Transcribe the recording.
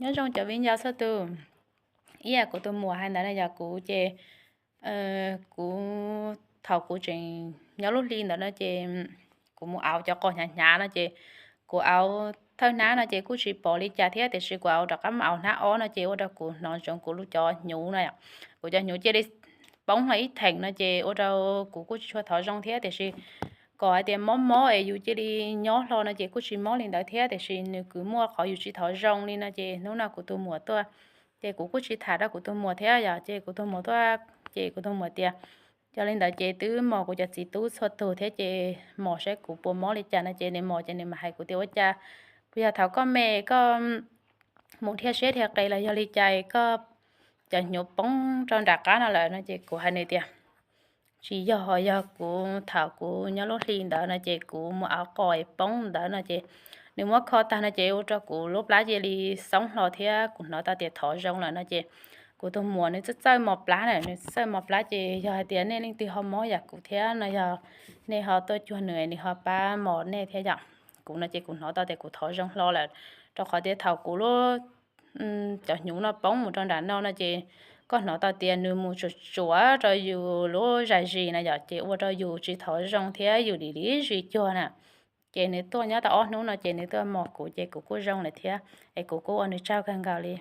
Nyob zoo cov viv ncaus txhua tus. Ib yam kuv tus muam hais ntawd na yog kuv ces, kuv, thaum kuv tseem nyob lub hli ntawd no ces kuv mus auv cov qos hnyav hnyav no ces kuv auv thawj hnab no ces kuj tsis pom li cas thiab, tiam sis kuv auv rov qab mus auv hnab ob no ces ua rau kuv hnov ntsoov kuv lub cov hnyuv no, kuv cov hnyuv cia li poob hlo ib theem no ces ua rau kuv kuj tsis tshua thov zoo thiab, tiam sis kom hais tias mob mob es yus cia li nyob hlo no ces kuj tsis mob li ntawd thiab, tiam sis nws kuj muaj qhov yus tsis thov zoo li no ces hnub no kuv tus muam tuaj, ces kuv kuj tsis tham rau kuv tus muam thiab yom, ces kuv tus muam tuaj, ces kuv tus muam tias, yog li ntawd ces twb mos kuv cov txiv tub txhua tus thiab ces mos saib kuv puas mob li cas no ces nws mos ces nws mam hais kuv tias ua cas, puas yog thaum koj me koj mus dhia siab dhia qes los yog li cas koj cov hnyuv poob rau nram qab no lawm no ces kuv hais nws tias tsis yog, yog kuv thaum kuv nyob lub hli ntawd no ces kuv mus auv qos poob ntawd no ces nws muab kho tag no ces ua rau kuv lub plab cia li xoob hlo thiab kuv hnov tau tias thov zoo lawm no ces kuv tus muam nws txawj txawj mos plab na, nws txawj mos plab ces yog hais tias nej leej twg ho mob yam kuv thiab no yog nej ho tuaj cuag nws nws ho pab mos nej thiab yom. Kuv no ces kuv hnov tau tias kuv thov zoo hlo lawm, rau qhov tias thaum kuv lub cov hnyuv no poob mus rau nram no no ces koj hnov tau tias nws mus tsuam tsuam rau yus lub zais zis na yom, ces ua rau yus tsis thov zoo thiab yus lim lim zis cuag na. Ces nws tuaj nyob tau ob hnub no ces nws tuaj mos kuv ces kuv kuj zoo lawm thiab es kuv kuj ua nws tsaug kawg nkaus li.